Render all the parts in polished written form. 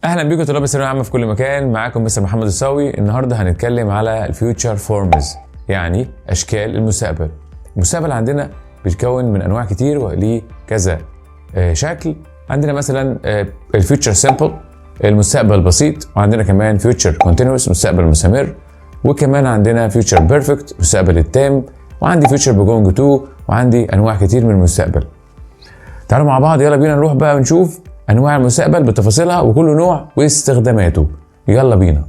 اهلا بيكم طلاب الثانوية العامة في كل مكان، معاكم مستر محمد الصاوي. النهارده هنتكلم على ال future forms، يعني اشكال المستقبل. المستقبل عندنا بيتكون من انواع كتير وليه كذا شكل. عندنا مثلا ال future simple، المستقبل البسيط، وعندنا كمان future continuous، مستقبل مستمر، وكمان عندنا future perfect، مستقبل التام، وعندي future ب going to، وعندي انواع كتير من المستقبل. تعالوا مع بعض، يلا بينا نروح بقى ونشوف انواع المستقبل بتفاصيلها وكل نوع واستخداماته. يلا بينا.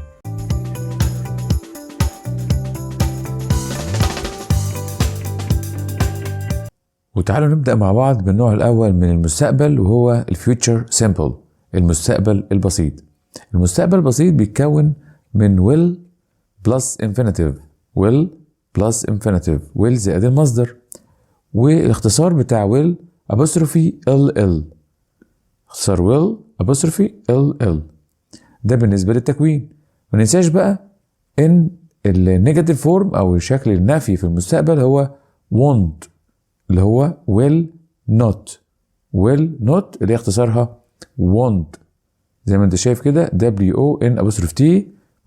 وتعالوا نبدأ مع بعض بالنوع الأول من المستقبل، وهو ال future simple، المستقبل البسيط. المستقبل البسيط بيتكون من will plus infinitive، will plus infinitive، will زائد المصدر، والاختصار بتاع will apostrophe ll، اختصار will apostrophe ll. ده بالنسبة للتكوين. ما ننساش بقى ان ال negative form او الشكل النفي في المستقبل هو won't، اللي هو will not، will not اللي هي اختصارها won't، زي ما انت شايف كده W O N apostrophe T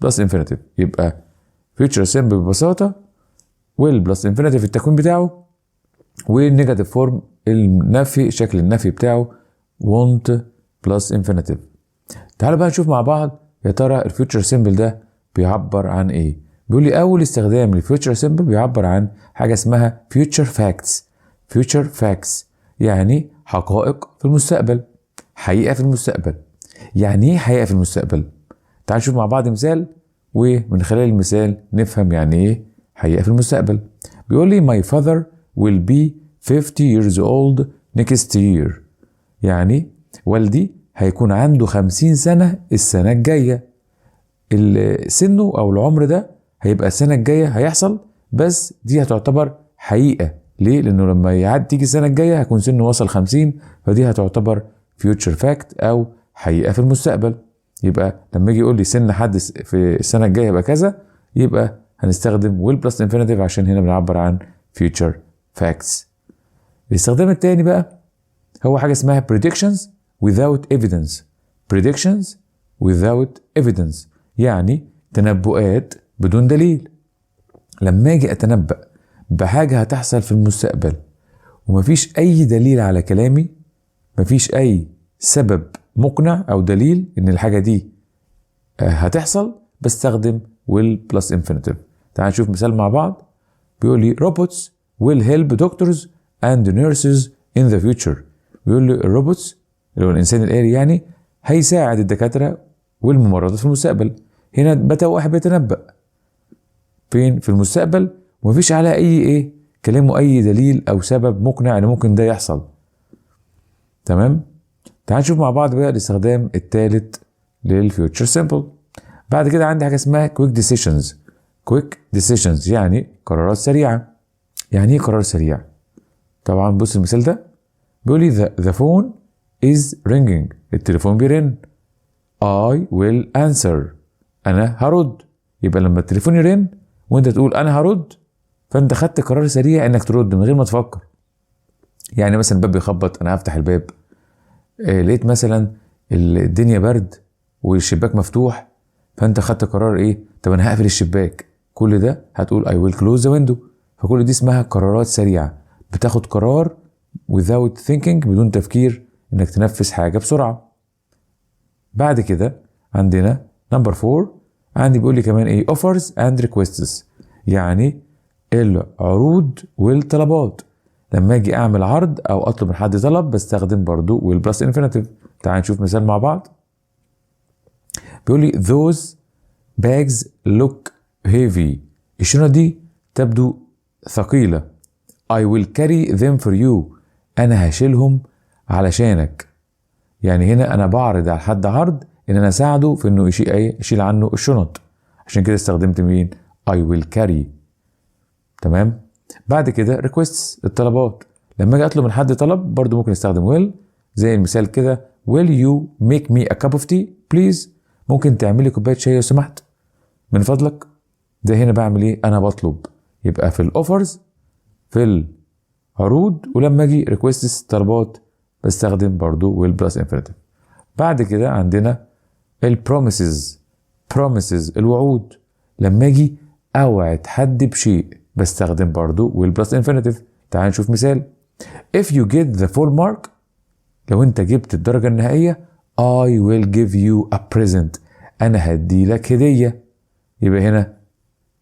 plus infinitive. يبقى future simple ببساطة will plus infinitive التكوين بتاعه، وال negative form النفي، شكل النفي بتاعه won't plus infinitive. تعالوا بقى نشوف مع بعض يا ترى ال future simple ده بيعبر عن ايه. بيقول لي اول استخدام لل future simple بيعبر عن حاجة اسمها future facts. future facts يعني حقائق في المستقبل، حقيقة في المستقبل. يعني ايه حقيقة في المستقبل؟ تعالوا نشوف مع بعض مثال، ومن خلال المثال نفهم يعني ايه حقيقة في المستقبل. بيقول لي my father will be 50 years old next year، يعني والدي هيكون عنده 50 سنة السنة الجاية. سنة أو العمر ده هيبقى السنة الجاية هيحصل، بس دي هتعتبر حقيقة. ليه؟ لأنه لما يعدي تيجي السنة الجاية هيكون سنة وصل 50، فدي هتعتبر future fact أو حقيقة في المستقبل. يبقى لما يجي يقول لي سن حد في السنة الجاية يبقى كذا، يبقى هنستخدم will plus infinitive عشان هنا بنعبر عن future facts. الاستخدام التاني بقى هو حاجة اسمها predictions without evidence. predictions without evidence يعني تنبؤات بدون دليل. لما اجي اتنبأ بحاجة هتحصل في المستقبل ومفيش اي دليل على كلامي، مفيش اي سبب مقنع او دليل ان الحاجة دي هتحصل، بستخدم will plus infinitive. تعال نشوف مثال مع بعض. بيقول لي robots will help doctors and nurses in the future. بيقول لي ال robots اللي هو الانسان الآلي يعني هيساعد الدكاترة والممرضات في المستقبل. هنا بتا واحد بيتنبأ فين؟ في المستقبل، ومفيش على اي ايه كلامه اي دليل او سبب مقنع ان ممكن ده يحصل. تمام؟ تعال نشوف مع بعض بقى الاستخدام الثالث لل future simple. بعد كده عندي حاجة اسمها quick decisions. quick decisions يعني قرارات سريعة. يعني ايه قرار سريع؟ طبعا بص المثال ده، بيقول لي the phone is ringing، التليفون بيرن، I will answer، انا هرد. يبقى لما التليفون يرن وانت تقول انا هرد، فانت خدت قرار سريع انك ترد من غير ما تفكر. يعني مثلا الباب بيخبط، انا هفتح الباب. لقيت مثلا الدنيا برد والشباك مفتوح، فانت خدت قرار ايه؟ طب انا هقفل الشباك. كل ده هتقول I will close the window. فكل دي اسمها قرارات سريعة، بتاخد قرار without thinking، بدون تفكير، انك تنفذ حاجة بسرعة. بعد كده عندنا number 4، عندي بيقول لي كمان ايه؟ offers and requests، يعني العروض والطلبات. لما اجي اعمل عرض او اطلب من حد طلب بستخدم برضو will plus infinitive. تعال نشوف مثال مع بعض. بيقول لي those bags look heavy، الشنط دي تبدو ثقيلة، I will carry them for you، أنا هشيلهم علشانك. يعني هنا أنا بعرض على حد عرض إن أنا أساعده في إنه يشيل إيه؟ يشيل عنه الشنط، عشان كده استخدمت مين؟ I will carry. تمام؟ بعد كده requests، الطلبات. لما اجي اطلب من حد طلب برضو ممكن استخدم will، زي المثال كده will you make me a cup of tea please، ممكن تعملي كوباية شاي لو سمحت من فضلك. ده هنا بعمل ايه؟ انا بطلب. يبقى في ال offers في العروض، ولما اجي requests طلبات بستخدم برضو will plus infinitive. بعد كده عندنا ال promises، promises الوعود. لما اجي اوعد حد بشيء بستخدم برضو will plus infinitive. تعال نشوف مثال. if you get the full mark، لو انت جبت الدرجة النهائية، I will give you a present، انا هدي لك هدية. يبقى هنا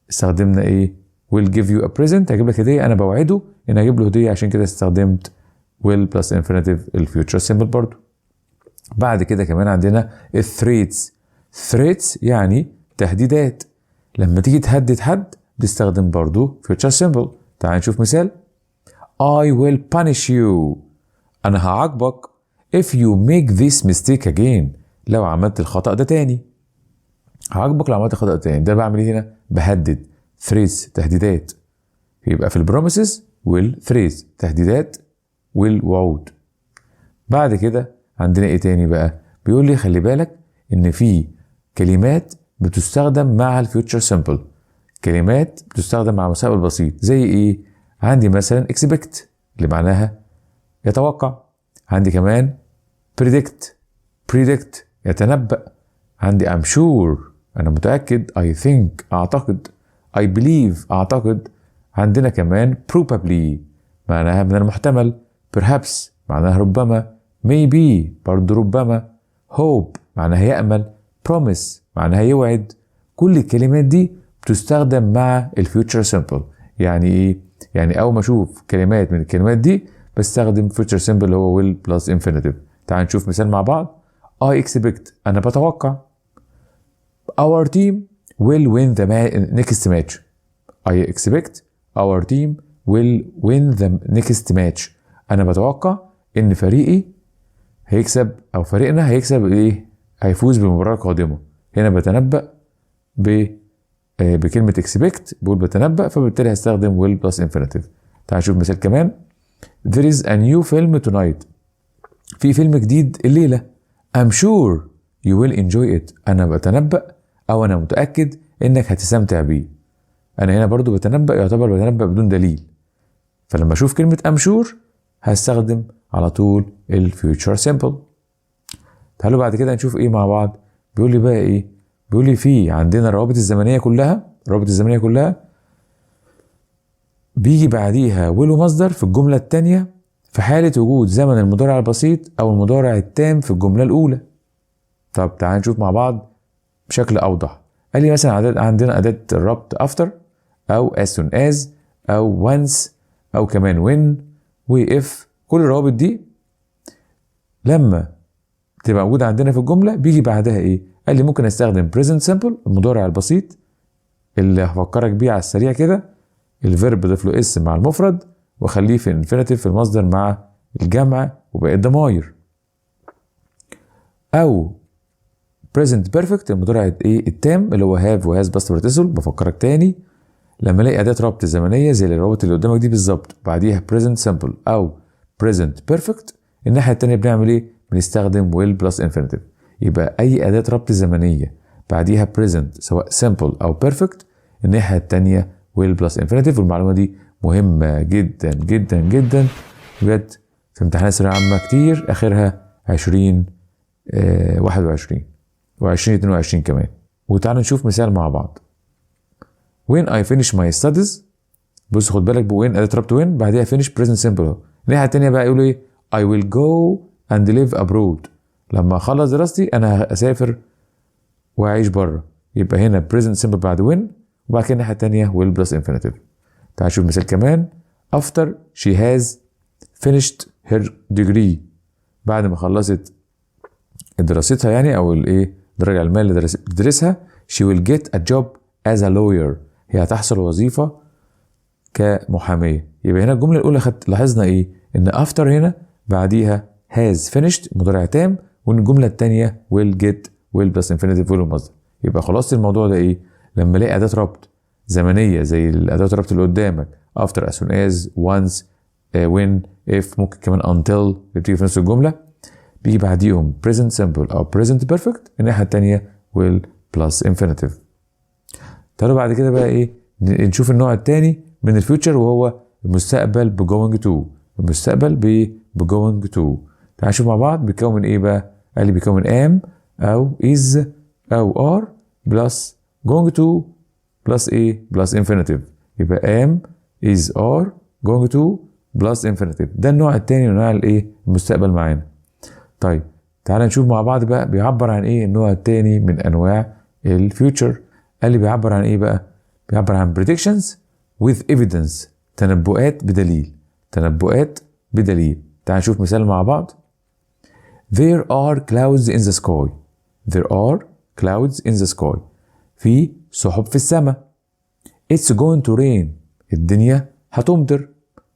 استخدمنا ايه؟ will give you a present، هجيب لك هدية، انا بوعده ان اجيب له هدية، عشان كده استخدمت will plus infinitive ال future simple برضو. بعد كده كمان عندنا ال threats. threats يعني تهديدات. لما تيجي تهدد حد بتستخدم برضو future simple. تعال نشوف مثال. I will punish you، أنا هعاقبك، if you make this mistake again، لو عملت الخطأ ده تاني. هعاقبك لو عملت الخطأ ده تاني. ده بعمل ايه هنا؟ بهدد، threats تهديدات. يبقى في ال promises وال threats، تهديدات والوعود. بعد كده عندنا ايه تاني بقى؟ بيقول لي خلي بالك ان في كلمات بتستخدم مع ال future simple، كلمات بتستخدم مع المستقبل البسيط. زي ايه؟ عندي مثلا expect اللي معناها يتوقع، عندي كمان predict، predict يتنبأ، عندي I'm sure أنا متأكد، I think أعتقد، I believe أعتقد، عندنا كمان probably معناها من المحتمل، perhaps معناها ربما، maybe برضو ربما، hope معناها يأمل، promise معناها يوعد. كل الكلمات دي بتستخدم مع ال future simple. يعني ايه؟ يعني اول ما اشوف كلمات من الكلمات دي بستخدم future simple اللي هو will plus infinitive. تعال نشوف مثال مع بعض. I expect أنا بتوقع، our team will win the next match. I expect our team will win the next match. أنا بتوقع إن فريقي هيكسب أو فريقنا هيكسب إيه؟ هيفوز بالمباراة القادمة. هنا بتنبأ بكلمة expect، بقول بتنبأ، فبالتالي هستخدم will plus infinitive. تعال نشوف مثال كمان. There is a new film tonight. في فيلم جديد الليلة. I'm sure you will enjoy it. أنا بتنبأ أو أنا متأكد إنك هتستمتع بيه. أنا هنا برضو بتنبأ، يعتبر بتنبأ بدون دليل. فلما أشوف كلمة I'm sure هستخدم على طول ال future simple. تعالوا بعد كده نشوف إيه مع بعض. بيقول لي بقى إيه؟ بيقول لي في عندنا الروابط الزمنية كلها، الروابط الزمنية كلها بيجي بعديها will ومصدر في الجملة الثانية في حالة وجود زمن المضارع البسيط أو المضارع التام في الجملة الأولى. طب تعال نشوف مع بعض بشكل أوضح. قال لي مثلا عندنا أداة الربط after أو as soon as أو once أو كمان when و if. كل الروابط دي لما تبقى موجودة عندنا في الجملة بيجي بعدها إيه؟ قال لي ممكن استخدم present simple المضارع البسيط اللي هفكرك بيه على السريع كده، ال verb ضيف له s مع المفرد واخليه في infinitive في المصدر مع الجمع وباقي الضماير، او present perfect المضارع ايه؟ التام اللي هو have و has past participle. بفكرك تاني، لما الاقي اداه ربط زمنيه زي الروابط اللي قدامك دي بالظبط بعديها present simple او present perfect، الناحيه التانيه بنعمل ايه؟ بنستخدم will plus infinitive. يبقى اي اداه ربط زمنيه بعديها present سواء simple او perfect، الناحيه التانيه will plus infinitive. والمعلومه دي مهمه جدا جدا جدا، جت في امتحانات ثانويه عامه كتير، اخرها 20 21 و 2022 كمان. وتعالوا نشوف مثال مع بعض. when I finish my studies، بص خد بالك، when اداه ربط when بعديها finish present simple اهو. الناحيه التانيه بقى يقولوا ايه؟ I will go and live abroad. لما اخلص دراستي انا هسافر واعيش بره. يبقى هنا present simple بعد when، وبعد كده الناحيه التانيه will plus infinitive. تعال نشوف مثال كمان. after she has finished her degree، بعد ما خلصت دراستها يعني او الايه الدرجه العلميه اللي بتدرسها، she will get a job as a lawyer، هي هتحصل وظيفه كمحاميه. يبقى هنا الجمله الاولى خدت لاحظنا ايه؟ ان after هنا بعديها has finished مضارع تام، وان الجمله الثانيه will get will plus infinitive will المصدر. يبقى خلاصه الموضوع ده ايه؟ لما الاقي اداه ربط زمنيه زي الاداه الربط اللي قدامك after، as soon as، once، when، if، ممكن كمان until اللي بتيجي في نفس الجمله، بيجي بعديهم present simple او present perfect، الناحيه الثانيه will plus infinitive. تعالوا بعد كده بقى ايه؟ نشوف النوع الثاني من ال future وهو المستقبل ب going to. المستقبل ب going to، تعالوا نشوف مع بعض بيكون من ايه بقى. قال لي بيكون am او is او are plus going to plus ايه؟ plus infinitive. يبقى am، is، are، going to plus infinitive. ده النوع الثاني من انواع الايه؟ المستقبل معانا. طيب، تعال نشوف مع بعض بقى بيعبر عن ايه النوع الثاني من انواع ال future. قال لي بيعبر عن ايه بقى؟ بيعبر عن predictions with evidence، تنبؤات بدليل، تنبؤات بدليل. تعال نشوف مثال مع بعض. There are clouds in the sky. There are clouds in the sky. في سحب في السماء. It's going to rain. الدنيا هتمطر.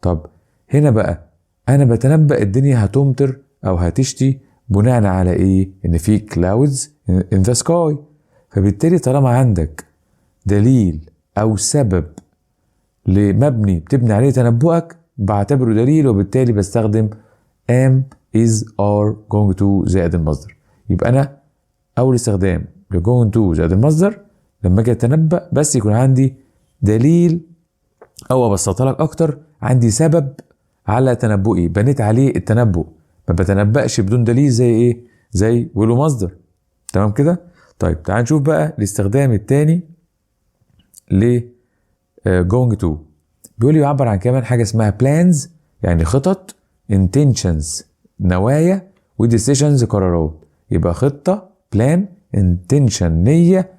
طب هنا بقى أنا بتنبأ الدنيا هتمطر أو هتشتي بناء على إيه؟ إن في clouds in the sky. فبالتالي طالما عندك دليل أو سبب لمبني بتبني عليه تنبؤك بعتبره دليل، وبالتالي بستخدم am، is، are، going to زائد المصدر. يبقى أنا أول استخدام ل going to زائد المصدر لما أجي أتنبأ بس يكون عندي دليل، أو أبسطها لك أكتر، عندي سبب على تنبؤي بنيت عليه التنبؤ. ما بتنبأش بدون دليل زي إيه؟ زي will ومصدر. تمام كده؟ طيب، تعال نشوف بقى الاستخدام الثاني ل going to. بيقول لي يعبر عن كمان حاجة اسمها plans، يعني خطط، intentions نوايا، و decisions قرارات. يبقى خطة plan، intention نية،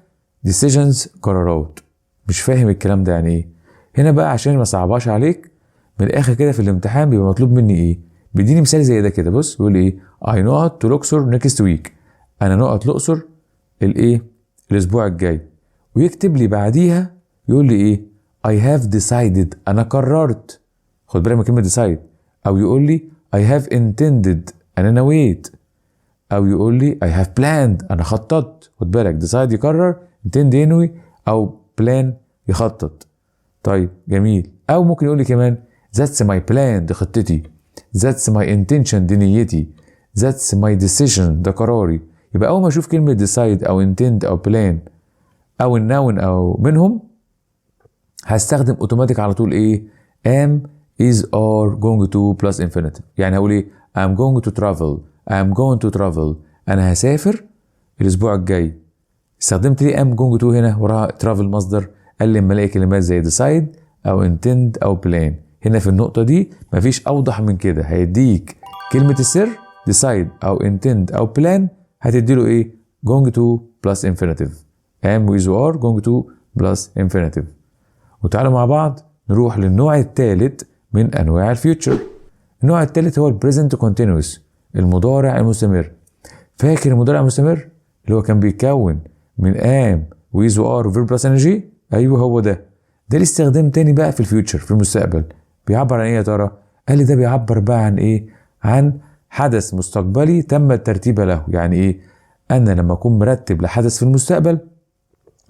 decisions قرارات. مش فاهم الكلام ده يعني ايه. هنا بقى عشان ما صعباش عليك، من الاخر كده في الامتحان بيبقى مطلوب مني ايه؟ بيديني مثال زي ده كده. بص، بيقول ايه؟ I نقط to Luxor next week. انا نقط الاقصر الايه؟ الاسبوع الجاي. ويكتب لي بعديها يقول لي ايه؟ I have decided، انا قررت. خد بالك من كلمة decide. او يقول لي I have intended، انا نويت. او يقول لي I have planned، انا خططت. خد بالك، decide يقرر، intend ينوي، او plan يخطط. طيب جميل. او ممكن يقول لي كمان that's my plan، دي خطتي، that's my intention، دي نيتي، that's my decision، ده قراري. يبقى اول ما اشوف كلمة decide او intend او plan او ال noun او منهم هستخدم اوتوماتيك على طول ايه؟ am، is، are، going to plus infinitive. يعني هقول ايه؟ I'm going to travel. I'm going to travel، انا هسافر الاسبوع الجاي. استخدمت ليه am going to هنا وراها travel مصدر؟ قال لي لما الاقي كلمات زي decide او intend او plan. هنا في النقطة دي مفيش اوضح من كده. هيديك كلمة السر decide او intend او plan، هتدي له ايه؟ going to plus infinitive، am، is، are، going to plus infinitive. وتعالوا مع بعض نروح للنوع الثالث من انواع ال future. النوع الثالث هو ال present continuous، المضارع المستمر. فاكر المضارع المستمر اللي هو كان بيتكون من am و is و are و verb plus ing؟ ايوه، هو ده. ده ليه استخدام تاني بقى في ال future، في المستقبل. بيعبر عن ايه يا ترى؟ قال لي ده بيعبر بقى عن ايه؟ عن حدث مستقبلي تم الترتيب له. يعني ايه؟ انا لما اكون مرتب لحدث في المستقبل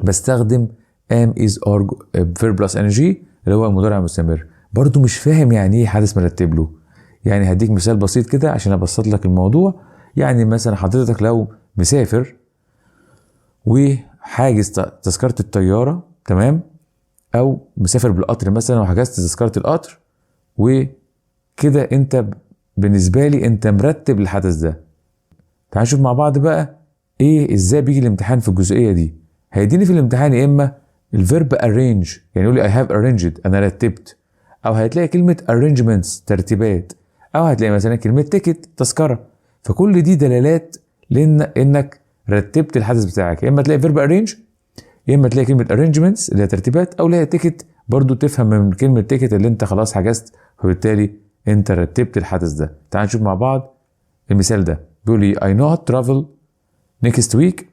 بستخدم am، is، are، verb plus ing اللي هو المضارع المستمر. برضو مش فاهم يعني ايه حدث مرتب له. يعني هديك مثال بسيط كده عشان ابسط لك الموضوع. يعني مثلا حضرتك لو مسافر وحاجز تذكرة الطيارة، تمام؟ او مسافر بالقطر مثلا وحجزت تذكرة القطر وكده، انت بالنسبة لي انت مرتب الحدث ده. تعال نشوف مع بعض بقى ايه، ازاي بيجي الامتحان في الجزئية دي. هيديني في الامتحان يا اما ال verb arrange، يعني يقول لي I have arranged، انا رتبت، او هتلاقي كلمة arrangements ترتيبات، او هتلاقي مثلا كلمة ticket تذكرة. فكل دي دلالات لان انك رتبت الحدث بتاعك. يا اما تلاقي verb arrange، يا اما تلاقي كلمة arrangements اللي هي ترتيبات، او اللي هي ticket. برضو تفهم من كلمة ticket اللي انت خلاص حجزت، فبالتالي انت رتبت الحدث ده. تعال نشوف مع بعض المثال ده. بيقول لي I نقط travel next week،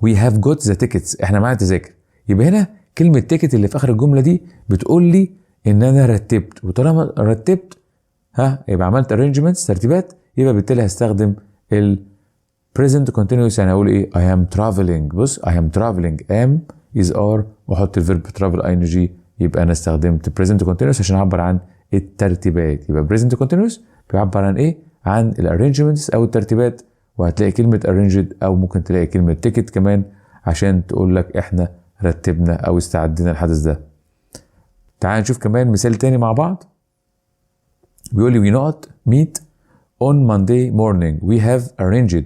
we have got the tickets، احنا معانا تذاكر. يبقى هنا كلمة ticket اللي في آخر الجملة دي بتقول لي إن أنا رتبت، وطالما رتبت ها يبقى عملت arrangements ترتيبات، يبقى بالتالي هستخدم ال present continuous. يعني هقول ايه؟ I am traveling. بص، I am traveling، am، is، are، واحط ال verb travel ing. يبقى انا استخدمت present continuous عشان اعبر عن الترتيبات. يبقى present continuous بيعبر عن ايه؟ عن ال arrangements او الترتيبات، وهتلاقي كلمة arranged او ممكن تلاقي كلمة ticket كمان عشان تقول لك احنا رتبنا او استعدينا الحدث ده. تعال نشوف كمان مثال تاني مع بعض. بيقول لي we نقط meet on Monday morning، we have arranged.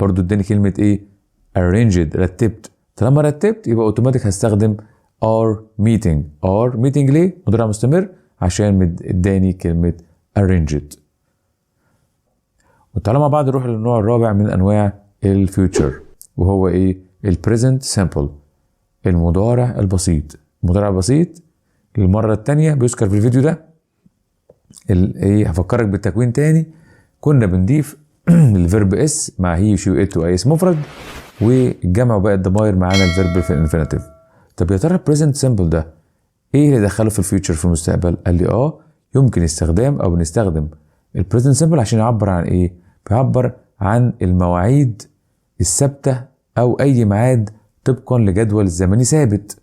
برضو اداني كلمة ايه؟ arranged، رتبت. طالما رتبت يبقى اوتوماتيك هستخدم are meeting. are meeting ليه؟ مضارع مستمر عشان اداني كلمة arranged. وتعالوا مع بعض نروح للنوع الرابع من انواع ال future، وهو ايه؟ ال present simple، المضارع البسيط. المضارع البسيط للمرة التانية بيذكر في الفيديو ده. ايه، هفكرك بالتكوين تاني. كنا بنضيف ال verb s مع he she it واي اسم مفرد والجمع وباقي الضمائر معانا ال verb في ال infinitive. طب يا ترى ال present simple ده ايه اللي دخله في ال future في المستقبل؟ قال لي يمكن استخدام او بنستخدم ال present simple عشان يعبر عن ايه؟ بيعبر عن المواعيد الثابتة او اي ميعاد طبقا لجدول زمني ثابت.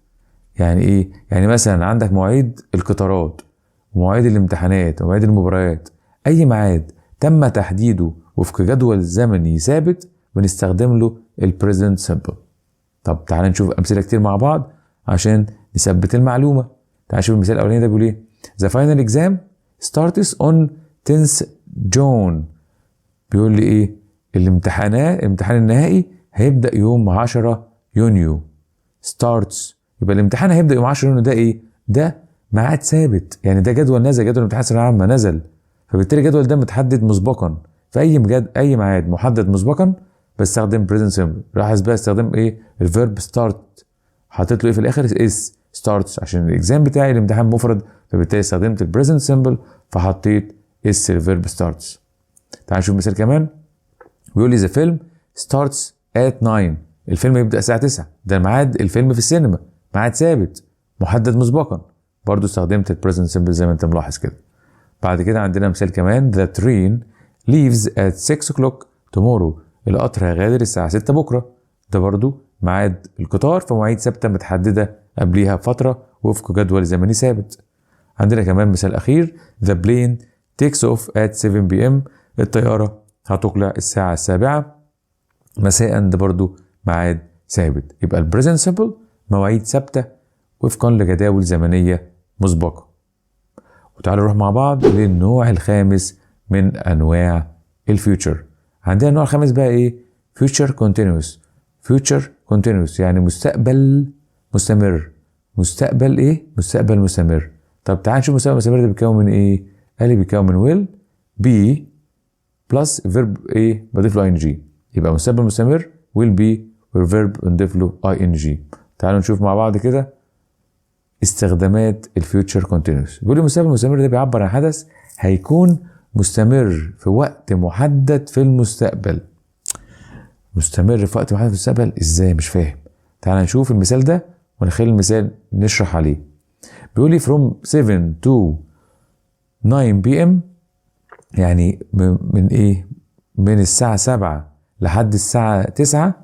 يعني ايه؟ يعني مثلا عندك مواعيد القطارات، ومواعيد الامتحانات، ومواعيد المباريات، اي ميعاد تم تحديده وفق جدول زمني ثابت بنستخدم له ال present simple. طب تعال نشوف امثلة كتير مع بعض عشان نثبت المعلومة. تعال نشوف المثال الاولاني ده بيقول ايه. The final exam starts on 10th June. بيقول لي ايه؟ الامتحان النهائي هيبدا يوم 10 يونيو. starts يبقى الامتحان هيبدا يوم 10 يونيو. ده ايه؟ ده ميعاد ثابت، يعني ده جدول نزل، جدول الامتحان الثانوية العامة نزل، فبالتالي الجدول ده متحدد مسبقا. فاي مجد اي ميعاد محدد مسبقا بستخدم present simple. لاحظ بقى استخدام ايه؟ ال verb start، حطيت له ايه في الاخر؟ s، starts، عشان ال exam بتاعي الامتحان مفرد، فبالتالي استخدمت ال present simple فحطيت s ال verb starts. تعال نشوف مثال كمان. بيقول لي the film starts at 9. الفيلم يبدا الساعة 9، ده ميعاد الفيلم في السينما، ميعاد ثابت محدد مسبقا، برضو استخدمت ال present simple زي ما انت ملاحظ كده. بعد كده عندنا مثال كمان، the train leaves at 6 o'clock tomorrow. القطر هيغادر الساعة 6 بكرة، ده برضو ميعاد القطار، فمواعيد ثابتة متحددة قبليها بفترة وفق جدول زمني ثابت. عندنا كمان مثال أخير، the plane takes off at 7 p.m. الطيارة هتقلع الساعة 7 مساء، ده برضو ميعاد ثابت. يبقى ال present simple مواعيد ثابتة وفقا لجداول زمنية مسبقة. وتعالوا نروح مع بعض للنوع الخامس من أنواع ال future. عندنا النوع الخامس بقى إيه؟ future continuous. future continuous يعني مستقبل مستمر. مستقبل إيه؟ مستقبل مستمر. طب تعال نشوف مستقبل مستمر ده بيتكون من إيه؟ قال لي بيتكون من will be plus verb إيه؟ بضيف له ing. يبقى مستقبل مستمر will be وال verb نضيف له ing. تعالوا نشوف مع بعض كده استخدامات ال future continuous. بيقول المستقبل المستمر ده بيعبر عن حدث هيكون مستمر في وقت محدد في المستقبل. مستمر في وقت محدد في المستقبل ازاي؟ مش فاهم. تعال نشوف المثال ده ونخلي المثال نشرح عليه. بيقول لي from 7 to 9 p.m. يعني من ايه؟ من الساعة 7 لحد الساعة 9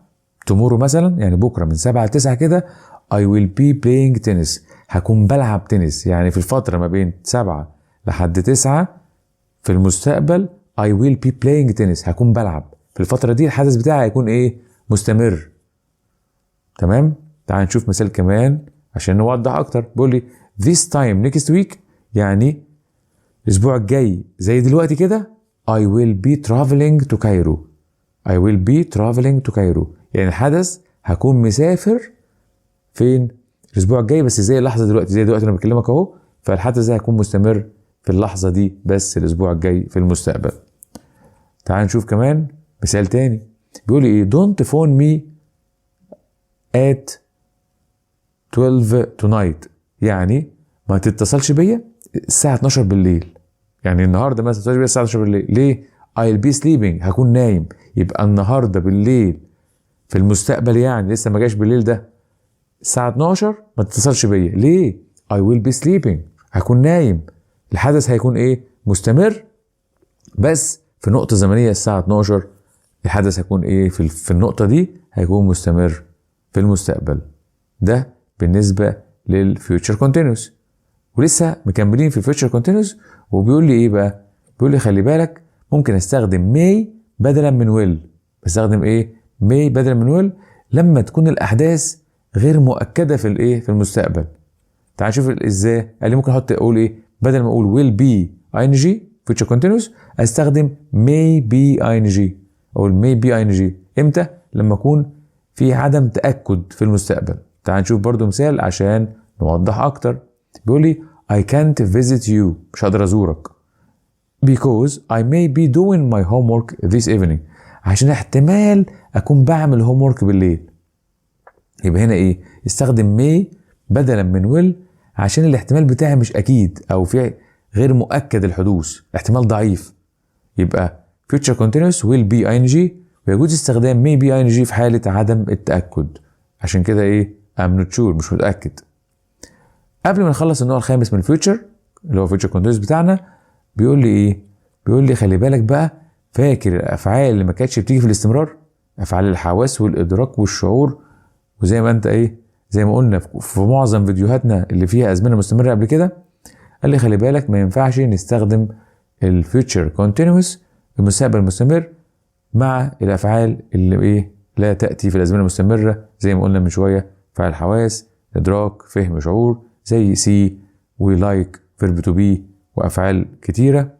tomorrow مثلا، يعني بكرة من 7 ل 9 كده I will be playing tennis، هكون بلعب تنس. يعني في الفترة ما بين 7 لحد 9 في المستقبل I will be playing tennis، هكون بلعب في الفترة دي. الحدث بتاعي هيكون ايه؟ مستمر. تمام؟ تعال نشوف مثال كمان عشان نوضح اكتر. بيقول لي this time next week، يعني الاسبوع الجاي زي دلوقتي كده I will be traveling to Cairo. I will be traveling to Cairo يعني الحدث هكون مسافر فين؟ الاسبوع الجاي، بس زي اللحظة دلوقتي، زي دلوقتي انا بكلمك اهو، فالحدث ده هيكون مستمر في اللحظة دي بس الاسبوع الجاي في المستقبل. تعال نشوف كمان مثال تاني. بيقول ايه؟ don't phone me at 12 tonight، يعني ما تتصلش بيا الساعة 12 بالليل، يعني النهارده مثلا تتصلش بيا الساعة 12 بالليل. ليه؟ I'll be sleeping، هكون نايم. يبقى النهارده بالليل في المستقبل، يعني لسه ما جاش بالليل ده، الساعة 12 ما تتصلش بيا. ليه؟ I will be sleeping، هكون نايم. الحدث هيكون ايه؟ مستمر بس في نقطة زمنية الساعة 12. الحدث هيكون ايه في النقطة دي؟ هيكون مستمر في المستقبل. ده بالنسبة لل future continuous. ولسه مكملين في ال future continuous. وبيقول لي ايه بقى؟ بيقول لي خلي بالك ممكن استخدم may بدلا من will. بستخدم ايه؟ may بدلا من will لما تكون الاحداث غير مؤكدة في الايه؟ في المستقبل. تعال نشوف ازاي. قال لي ممكن احط اقول ايه؟ بدل ما اقول will be ing future continuous استخدم may be ing. اقول may be ing. امتى؟ لما اكون في عدم تاكد في المستقبل. تعال نشوف برضو مثال عشان نوضح اكتر. بيقول لي I can't visit you، مش هقدر ازورك، because I may be doing my homework this evening، عشان احتمال اكون بعمل homework بالليل. يبقى هنا ايه؟ استخدم may بدلا من will عشان الاحتمال بتاعي مش اكيد او في غير مؤكد الحدوث، احتمال ضعيف. يبقى future continuous will be ing، ويجوز استخدام may be ing في حالة عدم التأكد، عشان كده ايه؟ I'm not sure، مش متأكد. قبل ما نخلص النوع الخامس من ال future اللي هو future continuous بتاعنا، بيقول لي ايه؟ بيقول لي خلي بالك بقى، فاكر الافعال اللي ما كانتش بتيجي في الاستمرار؟ افعال الحواس والادراك والشعور، وزي ما انت ايه، زي ما قلنا في معظم فيديوهاتنا اللي فيها ازمنة مستمرة قبل كده، قال لي خلي بالك ما ينفعش نستخدم ال future continuous المستقبل المستمر مع الافعال اللي ايه لا تاتي في الازمنة المستمرة، زي ما قلنا من شوية، افعال الحواس، ادراك، فهم، شعور، زي see و like، verb to be، وافعال كتيرة.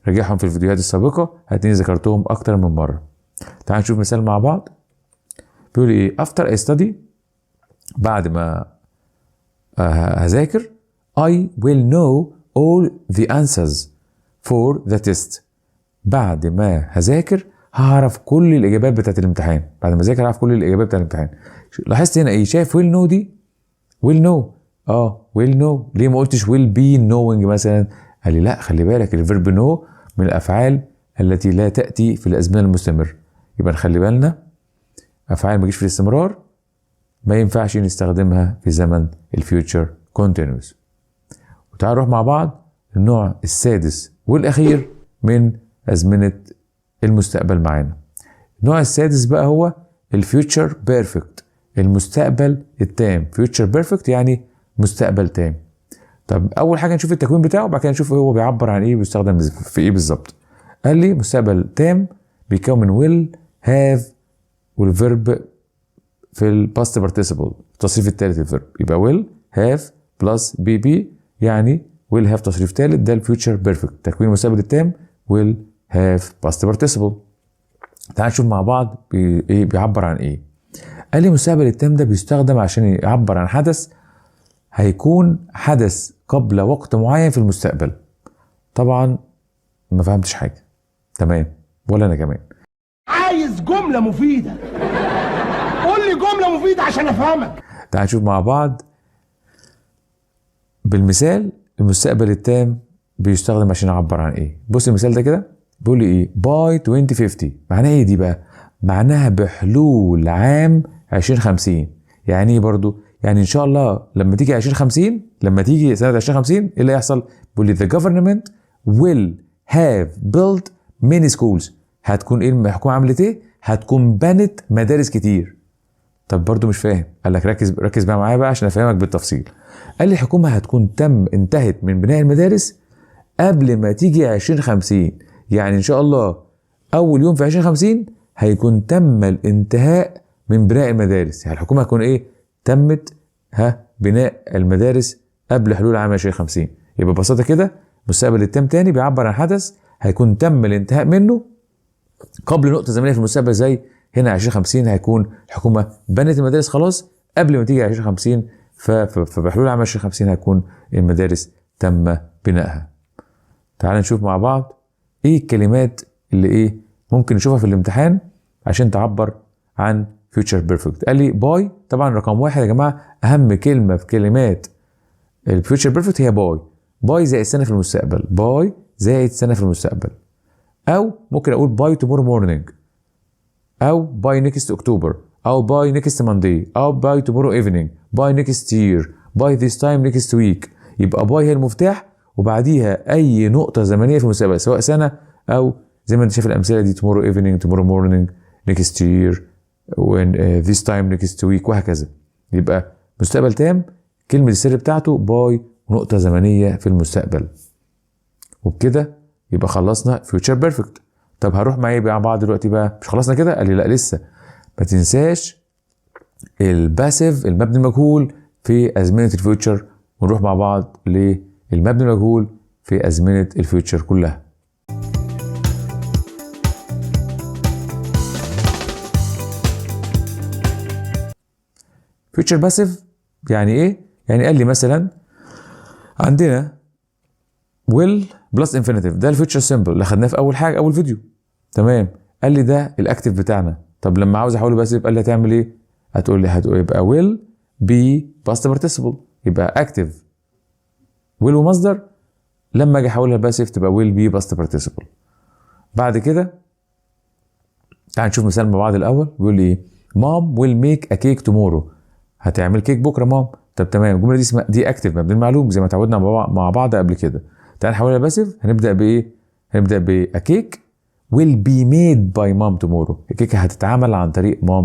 راجعهم في الفيديوهات السابقة، هتلاقيني ذكرتهم اكتر من مرة. تعال نشوف مثال مع بعض. بيقول ايه؟ after I study، بعد ما هذاكر، I will know all the answers for the test. بعد ما هذاكر هعرف كل الاجابات بتاعت الامتحان. بعد ما اذاكر هعرف كل الاجابات بتاعت الامتحان. لاحظت هنا ايه؟ شايف will know دي؟ will know، will know، ليه ما قلتش will be knowing مثلا؟ قال لي لا، خلي بالك، ال verb know من الافعال التي لا تاتي في الازمنة المستمرة. يبقى نخلي بالنا، افعال ما تجيش في الاستمرار ما ينفعش نستخدمها في زمن ال future continuous. وتعالوا نروح مع بعض النوع السادس والاخير من ازمنة المستقبل معانا. النوع السادس بقى هو ال future perfect، المستقبل التام. future perfect يعني مستقبل تام. طب اول حاجة نشوف التكوين بتاعه، وبعد كده نشوف هو بيعبر عن ايه، بيستخدم في ايه بالظبط. قال لي مستقبل تام بيكون من will have وال verb في ال past participle، التصريف الثالث ال verb. يبقى will have plus pp، يعني will have تصريف ثالث، ده ال future perfect، تكوين المستقبل التام will have past participle. تعال نشوف مع بعض ايه بيعبر عن ايه. قال لي المستقبل التام ده بيستخدم عشان يعبر عن حدث هيكون حدث قبل وقت معين في المستقبل. طبعا ما فهمتش حاجة، تمام؟ ولا انا كمان. عايز جملة مفيدة، قول لي جملة مفيدة عشان افهمك. تعال نشوف مع بعض بالمثال المستقبل التام بيستخدم عشان يعبر عن ايه. بص المثال ده كده، بيقول لي ايه؟ by 2050. معناها ايه دي بقى؟ معناها بحلول عام 2050. يعني ايه برضو؟ يعني ان شاء الله لما تيجي 2050، لما تيجي سنة 2050، ايه اللي هيحصل؟ بيقول لي the government will have built many schools. هتكون ايه الحكومة عملت ايه؟ هتكون بنت مدارس كتير. طب برضو مش فاهم. قال لك ركز ركز بقى معايا بقى عشان افهمك بالتفصيل. قال لي الحكومة هتكون تم انتهت من بناء المدارس قبل ما تيجي 2050، يعني ان شاء الله اول يوم في 2050 هيكون تم الانتهاء من بناء المدارس. يعني الحكومة هتكون ايه؟ تمت بناء المدارس قبل حلول عام 2050. يبقى ببساطة كده مستقبل التام تاني بيعبر عن حدث هيكون تم الانتهاء منه قبل نقطة زمنية في المستقبل، زي هنا 2050 هيكون الحكومة بنت المدارس خلاص قبل ما تيجي 2050، فبحلول عام 2050 هيكون المدارس تم بنائها. تعال نشوف مع بعض ايه الكلمات اللي ايه ممكن نشوفها في الامتحان عشان تعبر عن future perfect. قال لي by، طبعا رقم واحد يا جماعة، اهم كلمة في كلمات ال future perfect هي by. by زائد سنة في المستقبل، by زائد سنة في المستقبل، او ممكن اقول by tomorrow morning، او by next October، او by next Monday، او by tomorrow evening، by next year، by this time next week. يبقى by هي المفتاح، وبعديها اي نقطة زمنية في المستقبل، سواء سنة او زي ما انت شايف الامثلة دي، tomorrow evening، tomorrow morning، next year، when this time next week، وهكذا. يبقى مستقبل تام كلمة السر بتاعته by ونقطة زمنية في المستقبل. وبكده يبقى خلصنا future perfect. طب هروح معايا مع بعض دلوقتي بقى، مش خلصنا كده؟ قال لي لا لسه، ما تنساش ال passive المبني المجهول في أزمنة ال future، ونروح مع بعض للمبني المجهول في أزمنة ال future كلها. future passive يعني ايه؟ يعني قال لي مثلا عندنا will plus infinitive، ده ال future simple اللي خدناه في اول حاجه، اول فيديو، تمام؟ قال لي ده ال active بتاعنا. طب لما عاوز احوله passive، قال لي هتعمل ايه؟ هتقول لي هتقول يبقى will be past participle. يبقى active will ومصدر، لما اجي احولها passive تبقى will be past participle. بعد كده تعال نشوف مثال مع بعض. الاول بيقول لي ايه؟ mom will make a cake tomorrow، هتعمل كيك بكره mom. طب تمام، الجملة دي اسمها دي active مبني المعلوم زي ما اتعودنا مع بعض قبل كده. تعال نحولها passive، هنبدا بايه؟ هنبدا ب a cake will be made by mom tomorrow. الكيكه هتتعمل عن طريق mom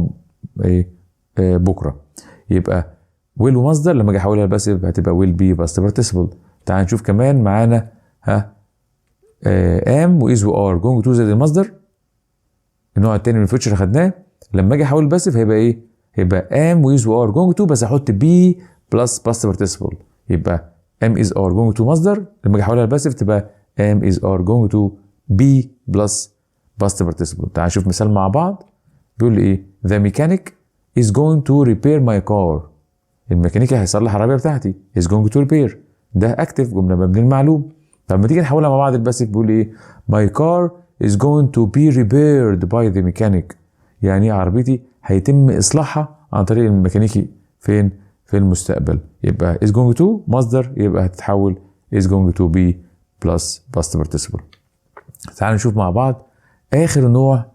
ايه؟ بكره. يبقى will ومصدر، لما اجي احولها ل passive هتبقى will be past participle. تعال نشوف كمان معانا ها am و is و are going to زائد المصدر، النوع التاني من ال future خدناه. لما اجي احول passive هيبقى ايه؟ هيبقى am و is و are going to، بس احط be plus past participle. يبقى am is are going to مصدر، لما اجي احولها ل passive تبقى am is are going to be plus past participle. تعال نشوف مثال مع بعض. بيقول لي ايه؟ the mechanic is going to repair my car، الميكانيكي هيصلح العربية بتاعتي. is going to repair ده active، جملة مبني المعلوم. طب ما تيجي نحولها مع بعض ال passive، بيقول ايه؟ my car is going to be repaired by the mechanic، يعني عربيتي هيتم اصلاحها عن طريق الميكانيكي. فين؟ في المستقبل. يبقى is going to مصدر، يبقى هتتحول is going to be plus past participle. تعالوا نشوف مع بعض اخر نوع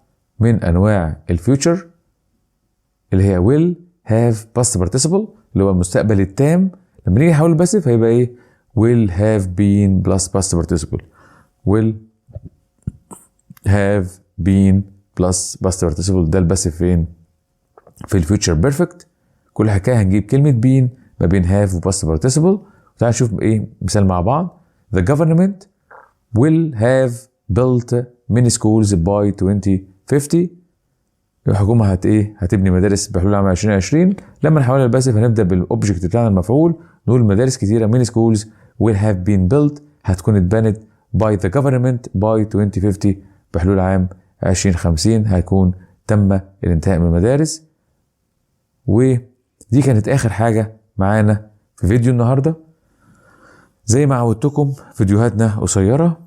من انواع ال future اللي هي will have past participle، اللي هو المستقبل التام. لما نيجي نحول ال passive هيبقى ايه؟ will have been plus past participle. will have been plus past participle ده ال passive فين؟ في ال future perfect. كل حكاية هنجيب كلمة been ما بين have و past participle. تعال نشوف ايه مثال مع بعض. the government will have built many schools by 2050، الحكومة هت ايه؟ هتبني مدارس بحلول عام 2020. لما نحولها لل passive هنبدا بال object بتاعنا المفعول، نقول مدارس كتيره، many schools will have been built هتكون اتبنت by the government by 2050، بحلول عام 2050 هيكون تم الانتهاء من المدارس. ودي كانت اخر حاجة معانا في فيديو النهارده. زي ما عودتكم فيديوهاتنا قصيرة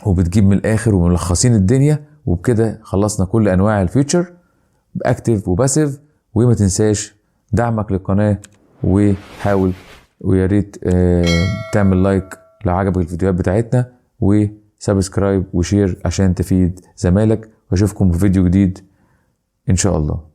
وبتجيب من الاخر وملخصين الدنيا. وبكده خلصنا كل انواع ال future، active و passive. وما تنساش دعمك للقناه، وحاول ويا ريت تعمل like لو عجبك الفيديوهات بتاعتنا، و subscribe و share عشان تفيد زمايلك. واشوفكم في فيديو جديد ان شاء الله.